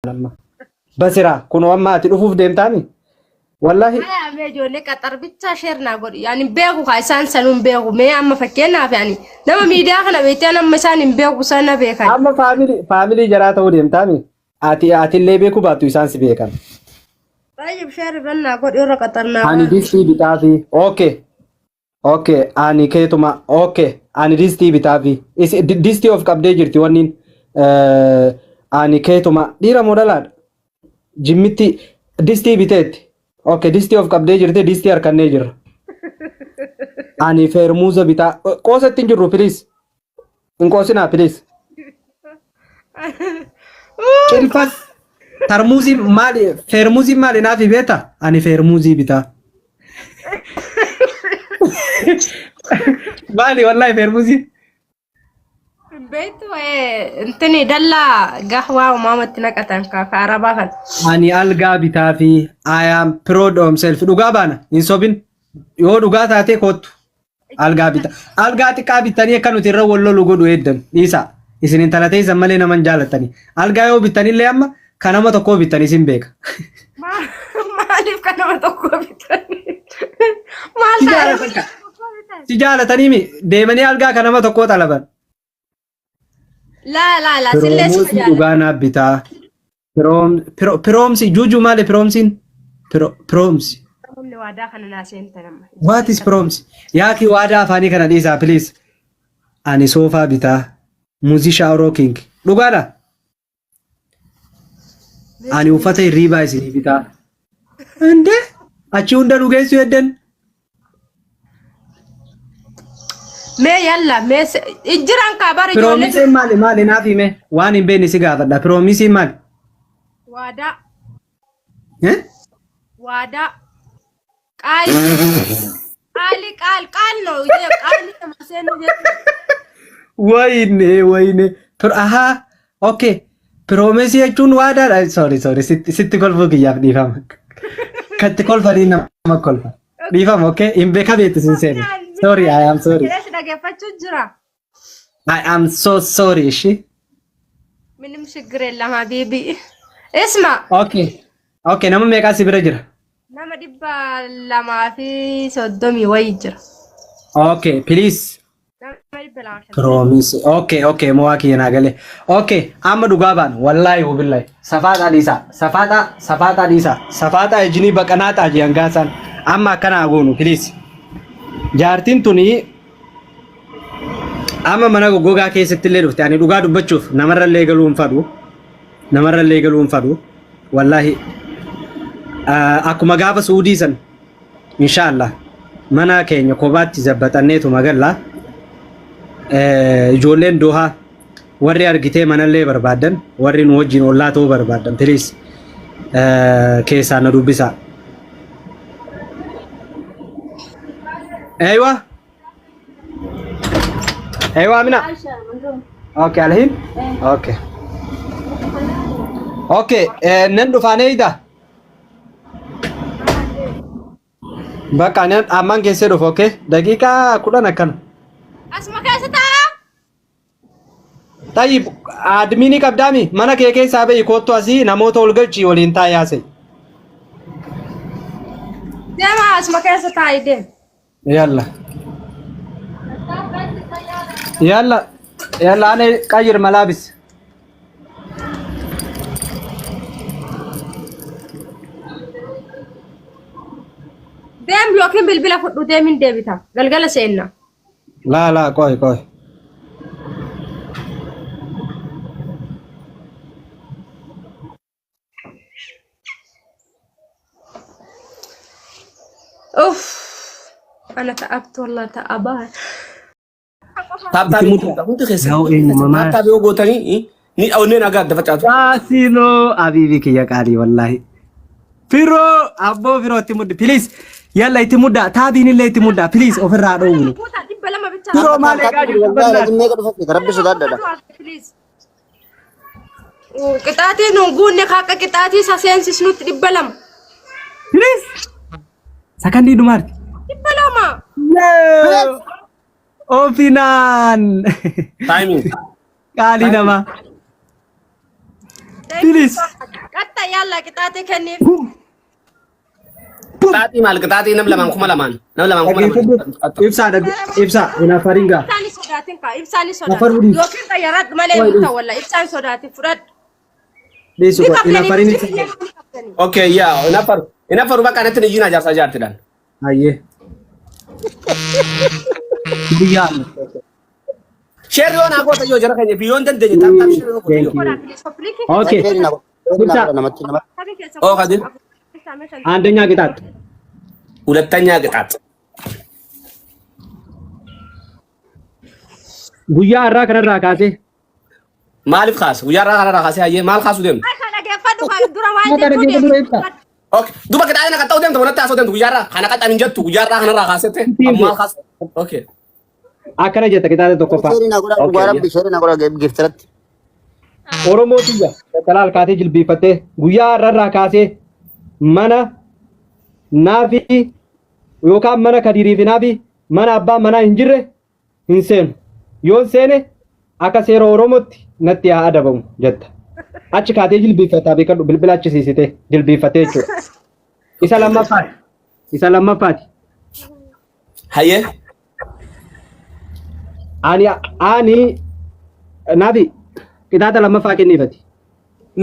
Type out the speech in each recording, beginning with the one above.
Amma. Basira kunoo amma ati dhufuuf deemtaami? Wallahi Haya mee ijoollee qaxar bichaa sheer naa godhi. Ani hin beeku kaa isaan sanuu hin beeku. Mee amma fakkeenyaaf ani nama miidiyaa kana beektee amma isaan hin beeku sana beekan. amma faamilii faamilii jaraa ta'uu deemtaami? Ati atillee beekuu baattu isaan si beekan. Tayyib sheer irra naa godhi warra qaxar naa Ani godhi. distii bitaafi. Okay. Okay ani keetuma okay ani distii bitaafi. Isi distii of qabdee jirti wanniin. Eh, Ani keetuma dhiira moo dhalaadha? Jimmitti distii biteetti. Okay distii of qabdee jirti distii harkannee jirra. Ani feermuuza bitaa qoosatti hin jirru please. Hin qoosinaa please. Cilfas tarmuuzii maali feermuuzii maali naafi beekta? Ani feermuuzii bitaa. Maali wallahi feermuuzii? Beektu intini dallaa gahwaa uumamatti naqatan ka ka arabaa kan. Ani algaa bitaa fi I am proud of myself. Dhugaa baana hin sobin. Yoo dhugaa taatee koottu. Algaa bita. Algaa xiqqaa bittanii akka nuti irra wal lolu godhu eeddan. Dhiisaa. Isin intala teessan malee nama hin jaalattani. Algaa yoo bittanillee amma kan nama tokkoo bittan isin beeka. Maaliif kan nama tokko bitanii? Maal Si ta'e? jaalatan ka. Si jaalatanii mi deemanii algaa kan nama tokkoo xalaban. Laa laa laa sillee suma Piroomoosii jaalladha. dhugaa naaf bitaa. Piroomsi juujuu maali piroomsiin? Piroomsi. Namni waadaa kana naa seentan amma. What is piroomsi? Yaaki waadaa afaanii kana dhiisaa please. Ani soofaa bitaa. Muuzishaa Oroo King. Dhugaadha. Ani uffata hirriibaa isinii bitaa. Indee achi hunda nu geessu heddan. Mee yalla mee ijjiran kaa bara ijoollee Piroomisiin maali maali naaf hime waan hin beekne si gaafadha. Piroomisiin maali? waadaa Eh? waadaa qaali qaali qaal qaal no qaali nama seenuu jechuudha. Wayne wayne. Ahaa okay. Piroomisii jechuun waadaadha. Sorry sorry sitti sitti kolfuu kiyyaaf dhiifama. Katti kolfanii nama kolfa. Dhiifama okay. Hin beeka beektu sin seene. Sorry I am sorry. Jedhee si dhaggeeffachuu jira. I am so sorry ishi. Minim shigir የለም habibi. Isma Okay. Okay nama meeqaa si bira jira? nama 230 wayii jira. Okay please. Nama 250. Promise. Okay, okay, mo'aa kiyya naa galee. Okay, amma dhugaa baana. Wallaahi wabillahi. Safaaxaa dhiisaa. Safaaxaa, safaaxaa dhiisaa. Safaaxaa ejinii baqanaa xaaji hangaasaan. Amma akkana haa goonu, please. Jaartiin tuni amma mana goggogaa keessatti illee dhufte. Ani dhugaa dubbachuuf namarra illee galuu hin fadhu. Namarra illee galuu hin fadhu. Wallaahi. Akkuma gaafa Suudii san Inshaallah mana keenya kophaatti zabbaxanneetuma galla. Ijoolleen Dohaa warri argitee manallee barbaaddan warri nu wajjin ollaa ta'uu barbaaddan please keessaa na dubbisaa. Eeywa. Eeywa Amina. Okay, alhin. Okay. Okay, nan dhufaan eeyda. Bakka ani ammaan keessee dhufu okay? Daqiiqaa 10 akkana. Asuma keessa taa'a. Tayyib adminii qabdaami mana kee keessaa bahi koottu asii namoota ol galchii waliin taa'ee haasa'e. Deema asuma keessa taa'i deem. Yalla. Yalla. Yalla ana qayyir malaabis. Deem yookiin bilbila fudhu deemin deebita. Galgala seenna. Laa laa qoy qoy. Uff. Ana ta'abtu wallah ta'abaa. Taaptaabii Itti mudaa. hundi keessan Yaa'u eenyumamaa. taaptaabii yoo gootanii ni onneen agaa adda facaatu. Yaasinoo abiibi kiyya qaalii wallaahi. Firoo abboo firoo itti muddi please. Yalla itti muddaa taabiin illee itti muddaa please ofirraa dhoowwinu. Guutaa 200 bichaa. Firoo maal eegaa jirtu Wallahi bal'aadha. lazim meeqa dhufa rabbi sodaadha. Please. Qixaatii nuun guunne akka qixaatii isa seensisnutti 200. Please. Sakandii dhumaarti. 200. Ofinaan. Timing. Qaalii namaa. Please. Qatta yalla qixaatii kenniif. Bum. Bum. Qixaaxii maal qixaaxii nam lamaan 2000 nam lamaan 2000. Ibsaa ibsaa hin afarin gaa. Ibsaan hin sodaatin kaa ibsaan hin sodaatin. Afaruu dhiisi. Yookiin xayyaradhu malee Qoy hin dhiisi. ta'u walla ibsaan sodaatin fudhadhu. Dhiisu Ni qoy hin qabdanii afarin ni ibsaa. qabdanii. Okay, yaa hin afaru bakka natti iyyina jaarsaa jaartidhaan. Hayyee. Guyyaa. Sheerri yoo naa goota yoo jara keenya fi yoo hin dandeenye tap tap sheerri yoo goota Thank yoo. you. Okay. Sheerii na Ibsaa. godha namatti namatti. Oh, Kadir. አንደኛ ቅጣት ሁለተኛ ቅጣት guyyaa har'aa kanarraa kaasee maaliif kaasa guyyaa irraa kanarraa kaasee hayyee maal kaasuu deemtu? Kana dhaggeeffadhu kan dura waan Maqaa jechuu dhaggeeffadhu deemtu. ibsa. Okay, duba qixaaxina kan ta'uu deemtu manatti haasoo deemtu guyyaa irraa kana qaxxan hin jettu guyyaa irraa kanarraa kaasette amma maal kaasu? Okay. Akkana jetta qixaaxa tokkoffaa. Sheerii na godha Okay, dhugaa rabbi sheerii na godha giftiratti. Oromoo tiyya talaal kaatee jilbiifattee guyyaa har'arraa kaasee mana naafi yookaan mana kadirii fi naafi mana abbaa manaa hin jirre hin seenu. Yoon seene akka seera Oromootti natti haa adabamu jetta. Achi kaatee jilbiifattaa beekadhu bilbila achi siisitee jilbiifattee jechuudha. Isa lammaffaati. Isa lammaffaati. Hayyee. Ani naafi qixaaxa lammaffaa kenniifati.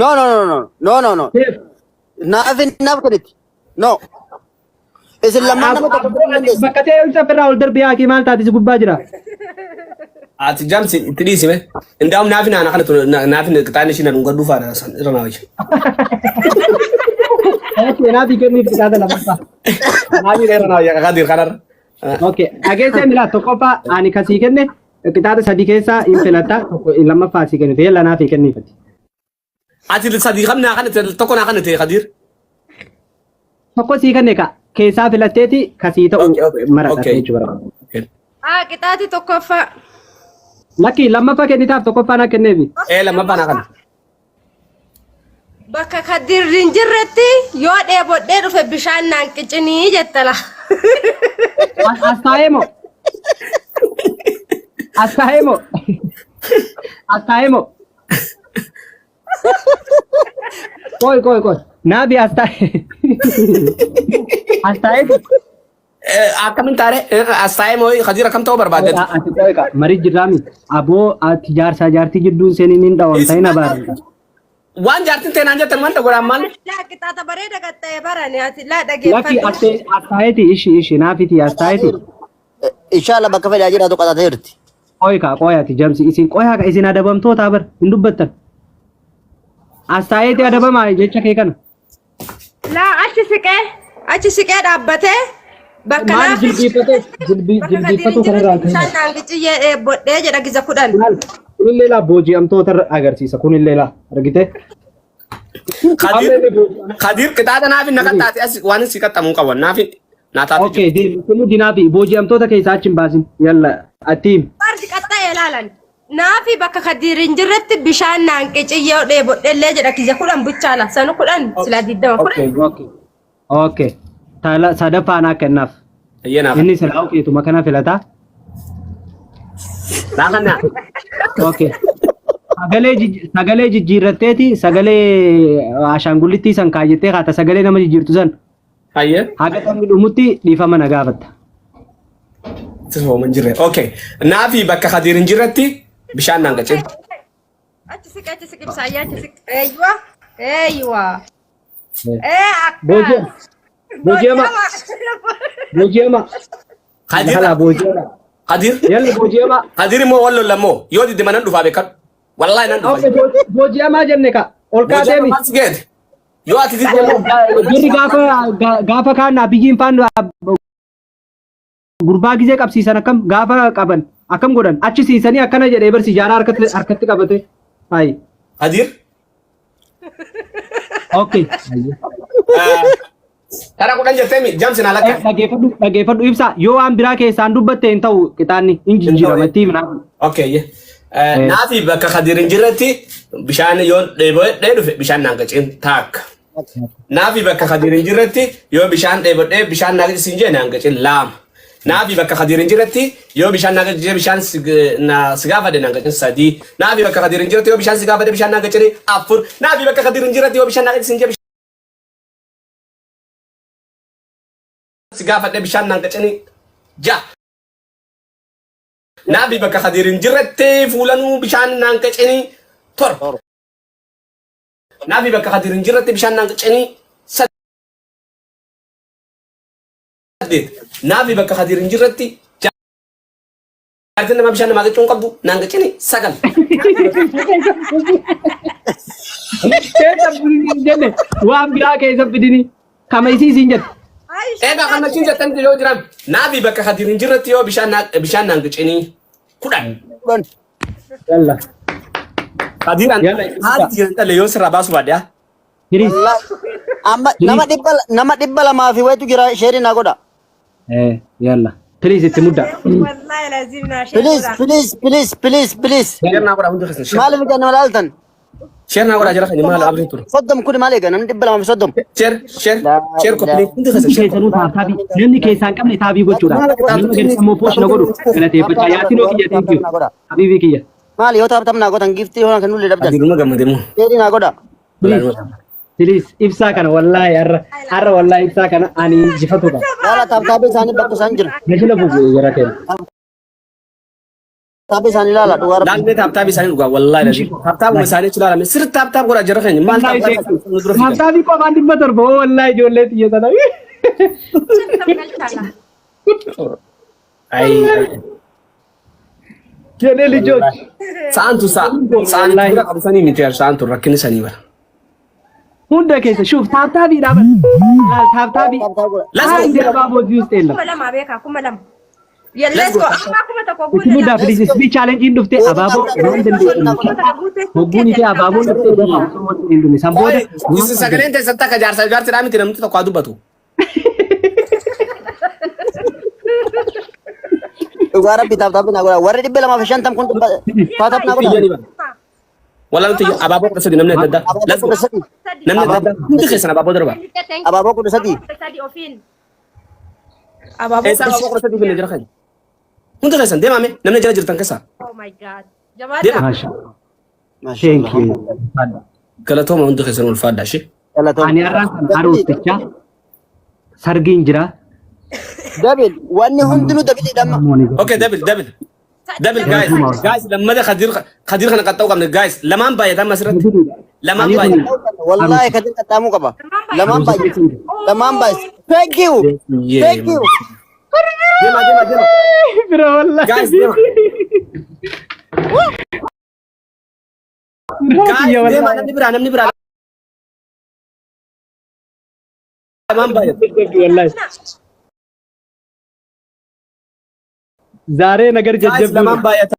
No, no, no, no, no, no, no. Seef. Naaf naaf kenniti. No. Isin lamaan nama tokko ta'uu dandeessu. Bakka ta'e ibsa irraa ol darbee haakii maal taate si gubbaa jira. Ati jamsi itti dhiisime. Indaa'um naafi naana kana naafi qixaaxni ishii na dhungadhuu faadha irra naa wayya. Okay, naafi kenniif qixaaxa lammaffaa. Naafi irra naa wayya Kadir kanarra. Okay, dhageessee milaa tokkoffaa ani kasii kenne qixaaxa sadii keessaa hin filatta tokko lammaffaa sii kennite yalla naafi kenniifati. Ati sadii kam naa kana tokko naa kana ta'e Kadir. Tokko sii kenne ka keessaa filatteeti kasii ta'u Okay, okay, maradha okay. jechuudha. Haa qixaatii tokkoffaa. Lakki lammaffaa kennitaaf tokkoffaa naa kenneefi. Ee lammaffaa naa kana. Bakka kadirri hin jirretti yoo dheebodhee dhufe bishaan naan qicinii jettala. As taa'ee moo? As taa'ee moo? As taa'ee moo? Qoy qoy qoy. Naafi as taa'ee. As taa'ee. Akkamiin taare as taa'ee moo Kadir akkam ta'uu barbaadde? Ati qoy qa marii jirraami. Aboo ati jaarsaa jaartii jidduun seeniin hin dhawamta hin abaarta. Waan jaartiin ta'e naan jettan wanta godhaan maal? Laa qixaata bareeda qaxxa'ee barani ati laa Lakki dhaggeeffadhu. as taa'eeti ishi ishi naafiti as taa'eeti. Inshallah bakka fedhaa jiraatu qaxatee jirti. Qoy kaa qoy ati jamsi isin qoy haa isin adabamtoota bar hin dubbattan. As taa'eeti adabamaa jecha kee kana. Laa achi siqee dhaabbatee bakka Maal naafi jilbiiffatee bakka kadirri jilbiiffatu hin kanarraa jirretti bishaan naan qiciyyee dheebodhee jedha giza 10. Maal kunillee laa booji'amtoota agarsiisa kunillee laa argite. Kadir Kadir qixaaxa naafi na qaxxaate as waan si qaxxamuu qaban naafi naa taate Okay, deemi kunu dinaafi booji'amtoota keessaa achi hin baasin yalla atiim. Barri qaxxa'ee ilaalan. Naafi bakka kadirri hin jirretti bishaan naan qiciyyee dheebodheellee jedha giza 10 buchaala. Sanu 10 sila 20 10. Okay. Okay. Tala sadaffaa naa kennaaf. Hayyee naaf. Inni silaa okeetuma kana filataa. Naa kana. Okay. Sagalee jijjiirratteeti sagalee ashaangulittii san kaayyettee kaata sagalee nama jijjiirtu san Hayyee. haga taphni dhumutti dhiifama na gaafatta. Sirfooma hin jirre. Okay. Naafi bakka Kadir hin jirretti bishaan naan qicin. Achi siqe achi siqe ibsaayyaa achi siqe. Eeyywa eeyywa. Ee akkas. Booji'ama. Booji'ama. Booji'ama. Kadir. Hala booji'ama. Kadir. Yalla booji'ama. Kadir immoo wal lollammoo yoo didde nan dhufaa beekadhu. Wallahi nan Okay, dhufa. booji'amaa jenne ka ol kaateemi. Booji'ama maal si geete? Yoo ati didde immoo. Jirri gaafa kaan biyyiin faan gurbaa gizee qabsiisan akkam gaafa qaban akkam godhan achi siisanii akkana jedhee barsi jaaraa harkatti harkatti qabate. Ayi. Kadir. Okay. Karaa 10 jettee jamsi naa lakka. Dhaggeeffadhu dhaggeeffadhu ibsa yoo waan biraa keessaan dubbatte hin ta'u qixaanni hin jijjiirama itti himna. Okay. Naafi bakka Kadir hin jirretti bishaan yoo dheebodhee dhufe bishaan naan qicin taakka. Naafi bakka Kadir hin jirretti yoo bishaan dheebodhee bishaan naa qicin jee naan qicin lama. Naafi bakka Khadiir hin jirretti yoo bishaan naa gacce bishaan na si gaafadhe naan gacin sadii. Naafi bakka Khadiir hin jirretti yoo bishaan si gaafadhe bishaan naan gacini afur. Naafi bakka Khadiir hin jirretti yoo bishaan naa gacce sin si gaafadhe bishaan naan gacini ja'a. Naafi bakka Khadiir hin jirretti fuulanuu bishaan naan gacini torba. Naafi bakka Khadiir hin jirretti bishaan naan gacini saddeet. Naafi bakka Khadiir hin jirretti jaartiin namaa bishaan namaa gacuu hin qabdu naan gacini sagal. Keessa hin jenne waan biraa keessa fidini kama isii siin jette. Egaa kan achiin jettanitti yoo jiran naafi bakka Khadiir hin jirretti yoo bishaan naan gacini 10. 10. Yalla. Khadiir an Yalla. haati jiran dhalle yoo sirraa baasuu baadhe haa. Please. Wallahi. Amma nama 200 fi wayitu jira share naa godha. Eh, yalla. Please itti mudda. Wallahi lazim naa share Please, godha. please, please, please, please. Share naa godhaa hundi keessan. Share Maaliif ija nama laaltan? share naa godhaa jara keenya maal abdiin ture. 30 kun maal eega namni 230. Share share share copy link hundi keessan share Keessanuu tap tapii namni keessaa hin qabne taabii gochuudha. Nama gadi ammoo push na godhu galateeffachaa yaasinoo kiyya thank you. Habiibii kiyya. Maali yoo tap tap naa gootan giftii yoo kennullee dhabdan. Adiruma gammade moo. Share naa godha. Please. Please ibsaa kana wallaahi har'a har'a wallaahi ibsaa kana ani injifatu qaba. Laala tap tapii isaanii bakka isaan jiru. Gashila bubu jara keenya. Tapii isaanii laala dhugaa rabbi. Laallee tap tapii isaanii dhugaa wallaahi lazim. Tap tapuma isaanii jechuudha laalame sirri tap tap godhaa jara keenya maal tap tap nu dura fidan. Tap tapii qofaan 700 oo wallaahi ijoollee xiyya sana. Ayi. Jedhee lijooti. Sa'antu sa'a. Sa'an itti bira qabu sanii miti sa'antu rakkinni sanii bara. Hunda keessa shuuf tap tapii dhaaban. Laal tap tapii. Tap tap godha. Let's go. አንድ abaaboo እዚህ ውስጥ የለም። 2000 beekaa 2000. Let's Let's go. go. Amma 1000 Itti guute. muddaa please speed challenge dhuftee abaaboo waan dandeessu. Hogguun ishee abaaboon dhuftee hin dhume. San booda Isin sagaleen teessan takka jaarsa jaarsi miti namni tokko haa dubbatu. Dhugaa rabbi tap tapii naa godha. Warri 250 kun tap tap naa godha. Iyyanii bara. Walaa nuti abaaboo 13 namni adda addaa. Abaaboo Let's go. 13. Namni adda addaa hundi keessan abaaboo darba. Abaaboo 13. Sadi ofiin. Abaaboo. Eessaa abaaboo 13 finne jira keenya. Hundi keessan deemame namni jala jirtan keessaa. Oh my God. Jabaadha. Deema. Maasha. Thank you. Galatooma hundi keessan ulfaadha ishee. Ani har'aan kan haroostichaa sargiin jira. Double wanni hundinuu double dhamma. Okay, double, double. Double guys. Guys, lammada Khadiir Khadiir kana qaxxa'uu qabna guys. Lamaan baay'atan asirratti. Lamaan baay'atan. Wallahi Kadir qaxxaamuu qaba. Lamaan baay'ee. Lamaan baay'ee. Thank you. Thank you. Deema deema deema. Bira wallahi. Guys, deema. Guys, deema namni biraa namni biraa. Lamaan baay'atan. Wallahi. ዛሬ ነገር Guys, ጀጀብ lamaan baay'atan.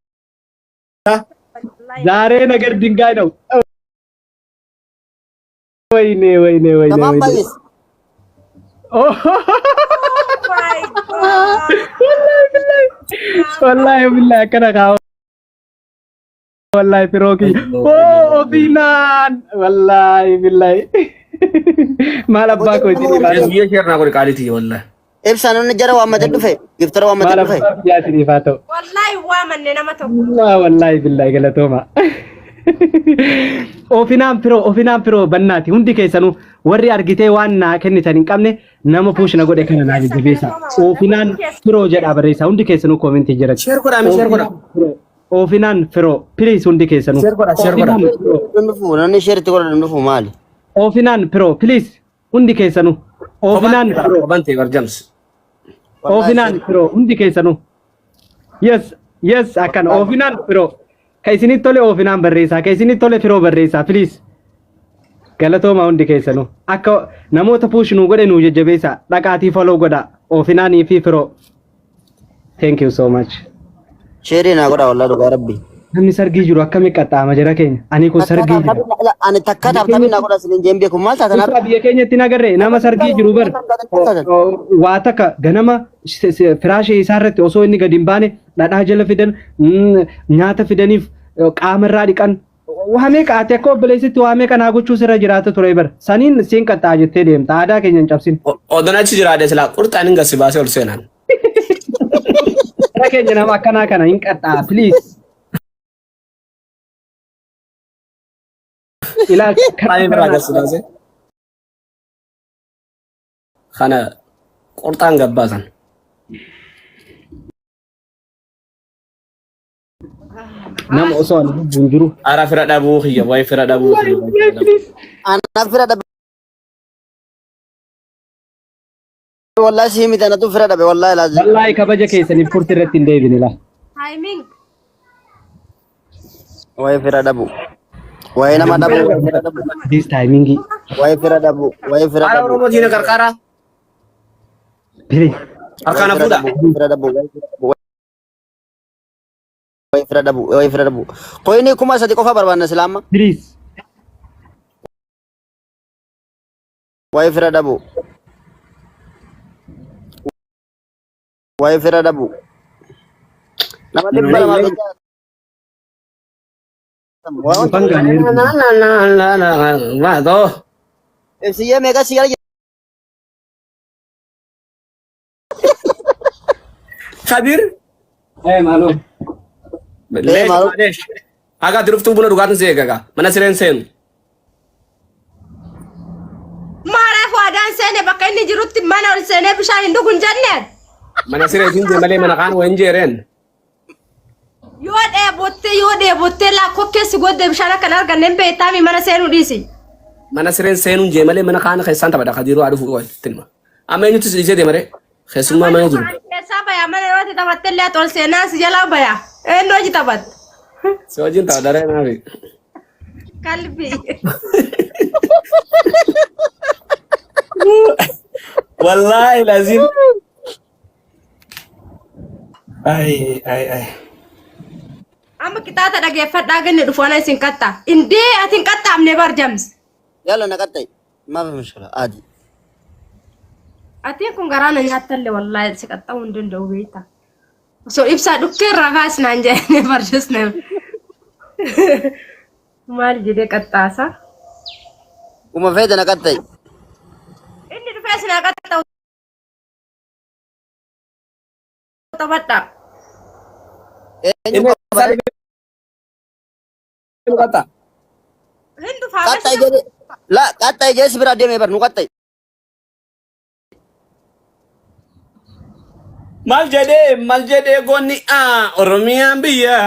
ዛሬ ነገር ድንጋይ ነው። ወይኔ ወይኔ ወይኔ Lamaan ወይኔ baay'ees. Oh My God. wallahi billahi wallahi billahi akkana kaa wallahi firooki oh ofiinaan wallahi billahi maal abbaa koo isinii haa ta'u Biyya share naa godhe qaalitii wallahi. Ibsa namni jara waammatee dhufe. Giftara waammatee maal dhufe. abbaa biyyaa isiniif haa ta'u. Wallahi waamanne nama tokko. Waa wallahi billahi galatooma. Ofinaan firoo ofinaan firoo bannaati hundi keessanuu warri argitee waan naa kennitan hin qabne nama push na godhe kana naa jajjabeessa. Ofinaan firoo jedhaa barreessa hundi keessanuu commentii jiran. Share godhaa mee share godhaa. Ofinaan firoo please hundi keessanuu. Share godhaa share godhaa. Ofinaan firoo. Dhufu namni share itti godha dhufu maali? Ofinaan firoo please hundi keessanuu. Ofinaan firoo. Kophaan ta'e barjams. Ofinaan firoo hundi keessanuu. Yes, akkana ofinaan firoo. Ka isinitti tole ofinaan barreessaa, ka isinitti tole firoo barreessaa, please. Galatooma hundi keessanuu. Akka namoota push nuu godhe nuu jajjabeessaa. Dhaqaatii follow godhaa. Ofinaanii fi firoo. Thank you so much. Share naa godha wallahi dhugaa rabbi. Namni sargii jiru akkami qaxxaama jara keenya. Ani kun sargii jira. Ani takka tap tapii naa godha isiniin jeen beeku maal taatan Ibsaa biyya keenyatti hin agarre nama sargii jiru bar waa takka ganama firaashee isaa irratti osoo inni gadi hin baane dhadhaa jala fidan nyaata fidaniif qaama irraa dhiqan waa meeqa ati akka obboleessitti waa meeqa naa gochuu sirra jiraata ture bar saniin siin qaxxaa jettee deemta aadaa keenya hin cabsin. Odoon achi jiraadhe silaa qurxaan hin gasi baasee ol seenaan. Gara keenya nama akkanaa kana hin qaxxaa please. Ilaalcha Baay'ee biraa agarsiisa. Kana qorxaan gabbaasan. Nama osoo ani lubbuun jiru. Ara fira dhabuu kiyya wayi fira dhabuu kiyya. Wayi fira dhabuu. Ana fira dhabe wallahi si miti anatu fira dhabe wallahi laazim. Wallaahi kabaja keessaniif kursi irratti hin deebine laa. Timing. Wayi fira dhabu. Wayi nama dhabu. Wayi fira dhabu. This timing. Wayi fira dhabu. Wayi fira Ara dhabu. Oromoo diina qarqara. Please. Harkaan Wayi fira hafuudha. dhabu. Wayi fira dhabu. Wayi fira dhabu. Wayi fira dhabu. Wayi fira dhabu. Koyini 3000 qofa barbaanna silaama. Please. Wayi fira dhabu. Wayi fira dhabu. Nama 200 jecha. Waan Afaan gaanii Na na na na na na na. Ibsiyyee meeqa si gara Kadir. Eh maaloo. Leesh maaloo. leesh. Haga ati dhuftuu buna dhugaatiin si eegaga. Mana sireen seenu. Maaraaf waadaan seene bakka inni jirutti mana ol seenee bishaan hin dhugu hin jenneen. Mana siree hin jee malee mana kaan hin jeereen. Yoo dheebottee laakkoo keessi godde bishaan akka hin arganne hin beektaami mana seenuu dhiisi. Mana sireen seenuun jee malee mana kaan keessaan taphata Kadiruu haa dhufu itti hima. Amma eenyutti si dhiisee deema ree? Keessummaa mana jiru. Keessaa bayaa mana yeroo itti taphatte illee ol seenaa si jalaa bayaa. Eenyu hojii taphatte? Si wajjin taphata ree naafi. Kalbi. Wallaahi lazim. Ay ay ay. Amma qixaaxa dhageeffadhaa ganni dhufu ana isin qaxxa. Indee ati hin qaxxaamne bar jams. Yalla na qaxxai. Maafi mushkila adi. Ati kun garaa na nyaattalle wallaahi si qaxxa'uu hin danda'u beektaa. Osoo ibsaa dhukkee irraa kaasnaan jedhanii barjus nama. Maal jedhee qaxxaasa? Kuma feete na qaxxai. Inni dhufee sinaa qaxxa'u taphadha. Eenyu Inni qaba? qaxxa. Hin dhufaa Qaxxai jedhe. La qaxxai jedhe si bira deemee bar nu qaxxai. Maal jedhee goonni aa Oromiyaan biyya.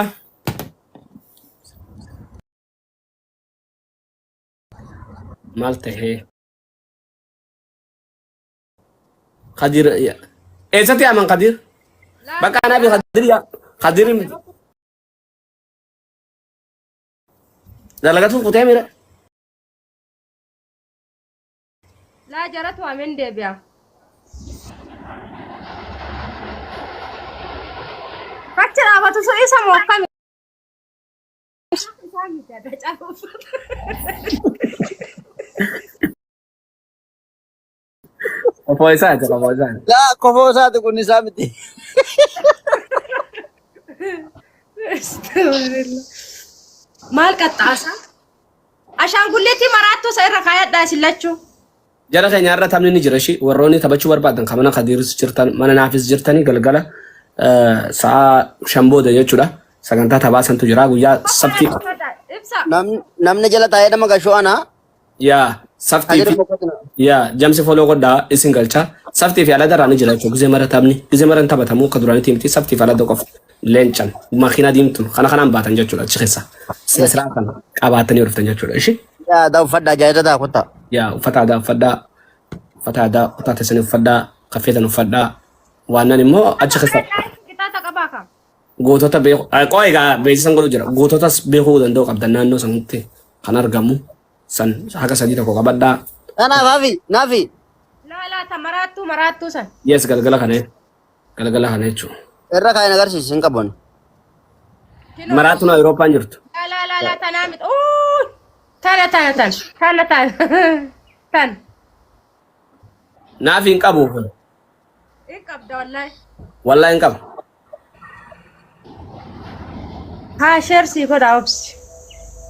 Maal tahee? Kadir eessatti yaaman Kadir? Bakka anaa fi Kadir yaa Kadir dalagatuun kutee mira. Laa jaratu ameen deebi'a. Achi dhaabatu sun isa moo akkami? Isaa miti adda caaluuf. Kofoo isaati kofoo isaati. La kofoo isaati kun isaa miti. Maal qaxxaasa? Ashaangulliitii maraattuu isa irra kaayadhaa isin lachuu. Jara keenya irra taphni ni jira ishii warroonni taphachuu barbaadan kan mana Kadiiris jirtan mana Naafis jirtanii galgala sa'a 5 booda jechuudha. Sagantaa taphaa santu jira guyyaa sabtii Ibsa. Namni jala taa'ee nama gashuu ana. Yaa saftii Kadir fi boqotina. yaa jamsi foloo godhaa isin galcha. Saftii fi alada irraa ni jira jechuudha. Gizee mara taphni gizee mara hin taphatamu akka duraanitti miti saftii fi alada qofa leencan makiinaa diimtuun kana kanaan baatan jechuudha achi keessa. Sina siraa kana qabaatanii dhuftan jechuudha. Ishi Yaa aadaa uffadhaa jaayita ta'a kottaa. yaa uffata aadaa uffadhaa uffata aadaa kutaa teessanii uffadhaa kaffeetan uffadhaa waannan immoo achi keessa Qixaaxa qabaa kam? Gootota beeku qoo egaa beeksisan godhu jira. Goototas beekuu danda'u qabdan naannoo sanitti kan argamu san haga sadii tokko qabadhaa. Kanaaf hafi naafi. Laa laa ta maraattuu maraattuu san. Yes galgala kana galgala kana jechuudha. Irra kaa'in agarsiisi hin qabu. Kinoo. Maraattuun Awurooppaan jirtu. Laa laa laa laa tanaa miti. Uu! Tana tana tana tana tana tana. Naaf hin qabu kun. Hin qabda wallaahi. Wallaahi hin qabu. Haa sheer sii godha obsi.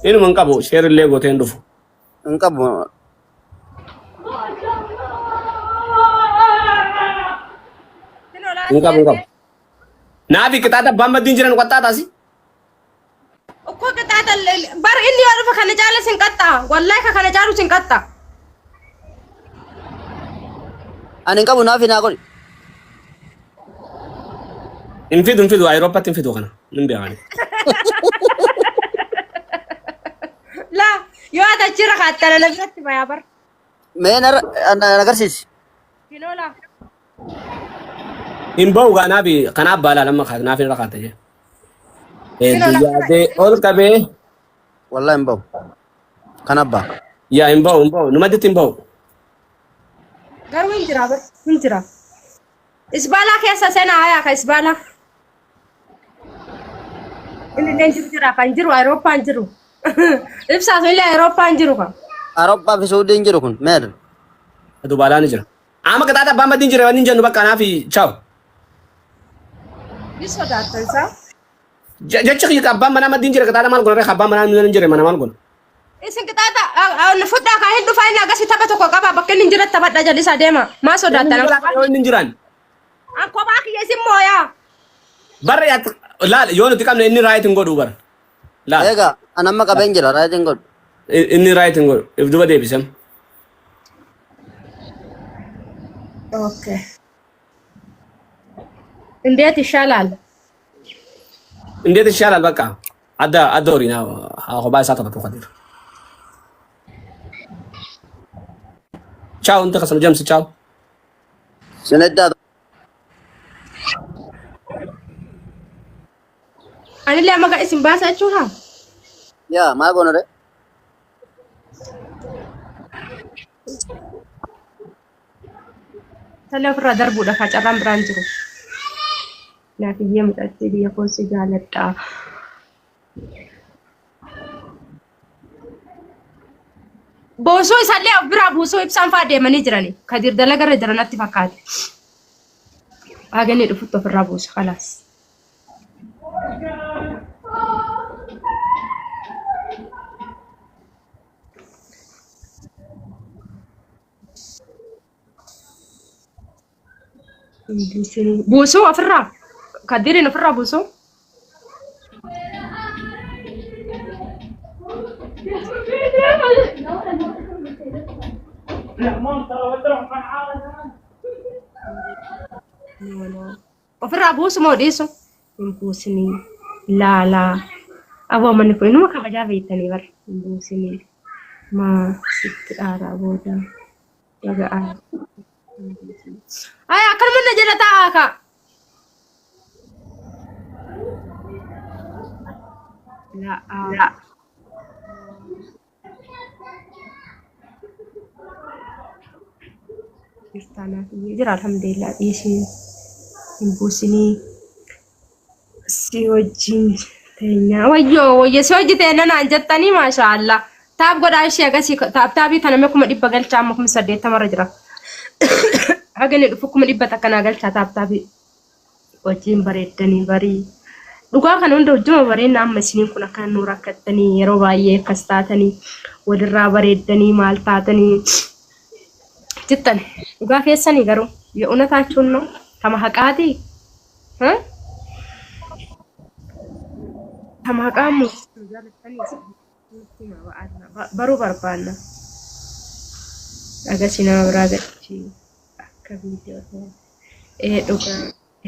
Inuma hin qabu sheer illee gootee hin dhufu. Hin qabu. Kinoo laa Hin qabu hin qabu. Naafi qixaaxa abbaan maddiin jiran qaxxaaxaasi. Ukkoo qixaaxa bar inni yoo dhufe kana caala sin qaxxaa. Wallaahi ka kana caalu sin qaxxaa. Ani hin qabu naafi naa godhi. Hin fidu hin fidu Ayirooppatti hin fidu kana. Hin beekani. Laa yoo ati achirra kaattana na biratti bayaa bar. Mee na na agarsiisi. Kinoo laa. Hin bahu gaa naafi kanaaf baalaa lamma kaata naafi irra kaata jee. Kinoo Hedduu laa. yaadee ol qabee Wallahi hin bahu. Kan abbaa. yaa hin bahu hin bahu numaditti hin bahu. Garuu hin jira bar hin jira. Isbaalaa keessa seenaa hayaa ka isbaalaa. Inni illee jiru jira kan jiru Awurooppaan jiru. Ibsaa sun illee Awurooppaan jiru kan. Awurooppaa fi Suudiin jiru kun meeqa? Dubaalaa ni jira. Amma qixaaxa abbaan maddiin jira wanni hin jennu bakka anaafi chaaw. Ni sodaattan isaa. Jechi kiyya abbaan manaa maddiin jira qixaaxa maal godha abbaan manaa hin jire mana maal godha. Isin qixaaxa fudhaa kan hin dhufaa inni akkasii tapha tokko qaba bakka inni hin jiretti taphadha jallisaa deema. Maa sodaattan? Yoo inni hin jiraan. An kophaa kiyya isin mooyaa. Barra yaatti laal yoo nuti qabne inni raayit hin godhu bara. Laal Egaa an amma qabeen jira raayitiin godhu. Inni raayit hin godhu if duba deebisam. Okay. እንዴት ይሻላል? እንዴት ይሻላል? በቃ adda adda horiin haa kophaa isaa taphatu kadir. Ciao inta kasam jamsi ciao. Sineddaa Anillee amma isin baasa jechuudha. yaa maal goona ree? Tallee ofirraa darbuudha kaa carraan biraan jiru. Naafiyyee mucattii biyya koo si jaaladha. Boosoo isaallee of biraa buusoo ibsaan fa'aa deemanii jirani. Kadir dalagarra jiran natti fakkaate. Haga inni dhufutti ofirraa buusa kalaas. Buusuu ofirraa. Kadiriin ofirraa buusuu. Ofirraa buusu moo dhiisu? Hin buusinii. Laalaa. Aboo manni kun inuma kabajaa beektanii bara. Hin buusinii. Maa sitti aaraa booda. Dhaga'aa. Ay akkanuma na jala taa'aa kaa. La'aa. Jirtaa naaf iyyee jira alhamdulillah dhiisii hin buusinii si wajjin teenyaa wayyoo wayyo si wajji teenna naan jettanii maashaa Allah taap godhaa ishee agasii taap taabii tana mee 100,000 galchaa amma 80,000 irra jira haga inni dhufu 100,000 naa galchaa taap taabii wajjin bareeddanii barii dhugaa kana hunda hojjuma bareedna amma isiniin kun akkana nu rakkattanii yeroo baay'ee akkas taatanii walirraa bareeddanii maal taatanii jettan dhugaa keessanii garuu የእውነታችሁን ነው ተማቃቲ ተማቃሙ baruu barbaanna agasii nama biraa galchi akka viidiyoo ee dhugaa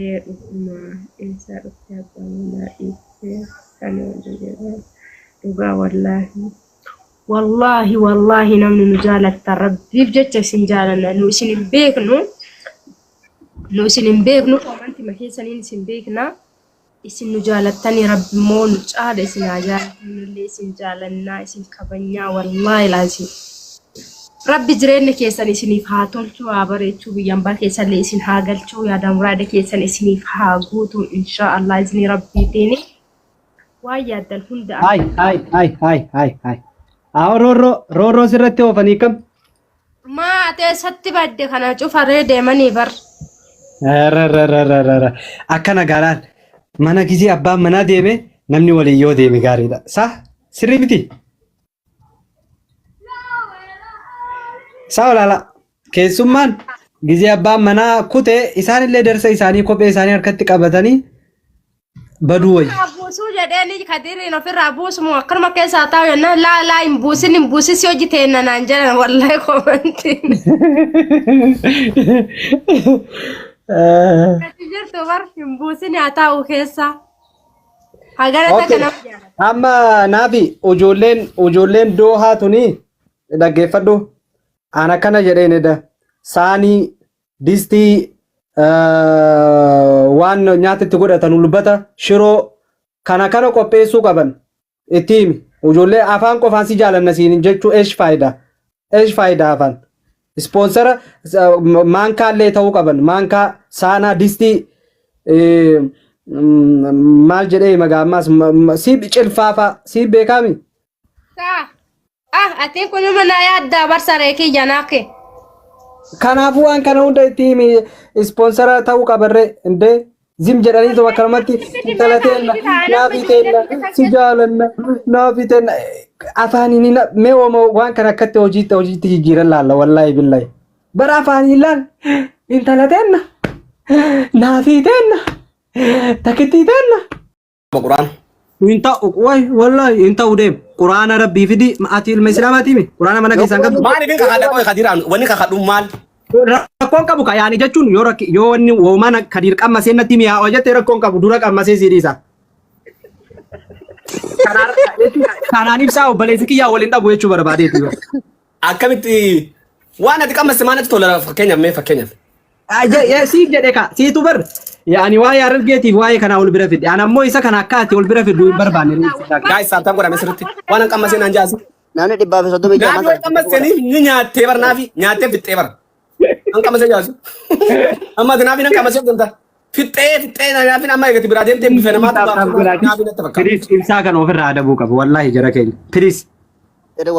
ee dhugumaa eessaa dhuftee abbaa manaa dhiiftee kan dhugaa wallaahi wallaahi wallaahi namni nu jaalattan rabbiif jecha isin jaalanna nu isin hin beeknu nu isin hin beeknu amantima keessaniin isin beekna isin nu jaalattanii rabbi immoo nu caala isin haa jaalatu nullee isin jaalannaa isin kabajnaa wallaahi laazim rabbi jireenya keessan isiniif haa tolchu haa bareechuu biyya ambaa keessallee isin haa galchuu yaada muraada keessan isiniif haa guutu inshaa Allah isinii rabbiitiin waan yaaddan hunda Hai, hai, hai, hai, hai, hai. Haa roorroo roorroo sirratti oofanii kam? Maa ati eessatti badde kana cufaree deemanii bar. Rararararara. Akkana gaaraan mana gisee abbaan manaa deeme namni waliin yoo deeme gaariidha. Sa sirrii miti? Sa olaala keessummaan gisee abbaan manaa kute isaanillee darsa isaanii kophee isaanii harkatti qabatanii Baduu wayya. Ofirraa buusuu jedheeni Kadiriin ofirraa buusu moo akkanuma keessaa taa'u jennaan laa laa hin buusin hin buusin si hojii teenna naan jedhan wallahi komantiin. Ati jirtu bar hin buusin haa taa'u keessaa. Hagana takka Okay. nama jaalata. Amma naafi ijoolleen doohaa tuni dhaggeeffadhu. An akkana jedheen eda saanii distii waan nyaata itti godhatan ulbata shiroo kana kana qopheessuu qaban itti himi. Ijoollee afaan qofaan si jaalanna siin jechuu eesh faayidaa? Eesh faayidaa afaan? Ispoonsara maankaallee ta'uu qaban maankaa saanaa distii maal jedhee magaa ammaas si cilfaafaa si beekaami? Saa. Ah, atiin kun mana yaaddaa bar saree kiyya naake. Kanaafuu waan kana hunda itti himi ispoonsara ta'uu qabarree indee zim jedhanii akkanumatti intala teenna naafi teenna si jaalanna naafi teenna afaaniin hin mee ooma waan kana akkatti hojiitti jijjiiran laalla wallaahi billahi bara afaaniin laal intala teenna naafi teenna takittii teenna. Quraan. Hin ta'u way wallahi hin ta'u deem quraana rabbii fidi ati ilma islaamaati mi quraana mana keessaan qabdu. Maaliif hin kakadha qoy kadiraan wanni kakadhu maal? Rakkoon qabu ka yaani jechuun yoo rakki yoo wanni woomana kadiir qammasee natti mi'aawa jette rakkoon qabu dura qammasee sii dhiisa. Kanaan ibsaa obboleessi kiyyaa waliin dhabu jechuu barbaadeeti. Akkamitti waan ati qammaste maal natti tola fakkeenyaaf mee fakkeenyaaf. Siif jedhe ka siitu bar yaani waa'ee harargeetiif waa'ee kanaa ol bira fidde ani ammoo isa kana akka ati ol bira fiddu hin barbaanne. Guys tap tap godhame sirriitti waan an qammasee naan jaasi. Namni 136 Naafi waan qammasteeniif ni nyaattee bar naafi nyaattee fixxee bar. An qammasee jaasi. Amma ati naafi nan qammasee deemta. Fixxee fixxee naafi amma eegati biraa deemtee bifa namaa naafi natti fakkaata. Please ibsaa kana ofirraa adabuu qaba wallaahi jara keenya. Please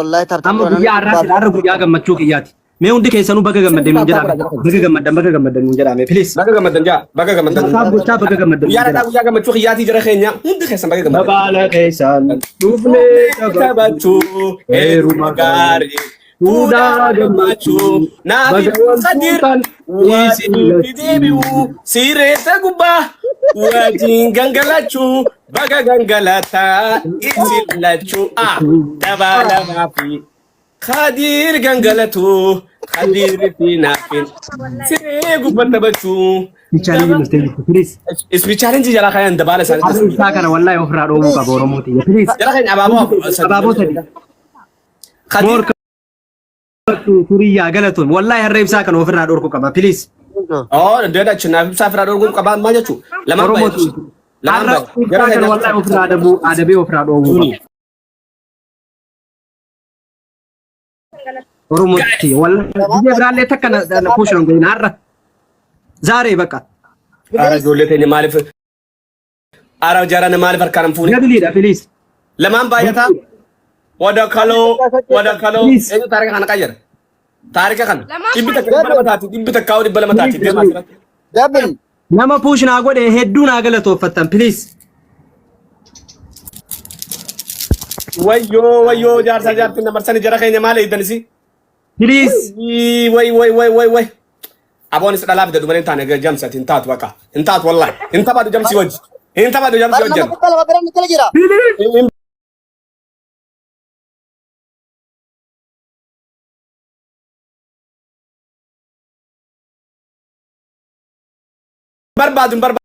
Wallahi tap tap amma guyyaa har'aa sila har'a guyyaa gammachuu kiyyaati. Mee hundi keessanuu baga gammaddan nuun jedhame. Baga gammaddan baga gammaddan nuun jedhame please. Baga gammaddan jaa baga gammaddan. Isaaf gochaa baga gammaddan nuun Guyyaa jedhame. dhadhaa guyyaa gammachuu kiyyaatii jara keenya hundi keessan baga gammaddan. Babaala keessan dhufnee Taphachuu heeruma gaarii fuudhaa gammachuu naafi kadir wajjin deebi'uu sireeta gubbaa wajjin gangalachuu baga gangalataa isin lachuu a dabalamaa fi kadir gangalatuu kadir fi naafin siree gubbaa taphachuu. Challenge dhuftee jirtu please. Ispi challenge jalaa kayan dabaala isaanii Har'a ibsaa kana wallahi ofirraa dhoowwuu qaba Oromoo tiyya please. Jara keenya abaaboo Abaaboo sadi. Kadir Moorka turiyyaa galatoon wallahi har'a ibsaa kana ofirraa dhorku qaba please. Oh, deeda achi naaf ibsaa ofirraa dhorkuun qaba maal jechuu? Lamaan Oromoo baay'ee. tiyya. Lamaan Har'a baay'ee. Jara ibsaa kana keenya wallahi ofirraa adabuu adabee ofirraa dhoowwuu qaba. Oromoo tiyya wallahi biyya biraallee takka na push on godhin har'a. Zaaree bakka. Ara ijoollee teenya maaliif ara jarana maaliif harkaan hin fuune? Gabiliidha please. Lamaan baay'ataa. Wada kaloo wada kaloo. Please. Eenyu taarika kana qayyara? Taarika kana. Lamaan 100 200 taati 100 200 taati deemaa asirratti. Double. Nama push naa godhe hedduu naa galatooffattan please. Wayyoo wayyoo jaarsaa jaartiin dabarsanii jara keenya maal eegdanisi? Please. Way way way way way. Aboonis dhalaa fide dubareen taane jamsati hin taatu bakka. Hin taatu wallahi. Hin taphatu jamsi wajji. Hin taphatu jamsi Bar nama wajjin. 200 bira ni kala jira. Hin barbaadu hin barbaadu.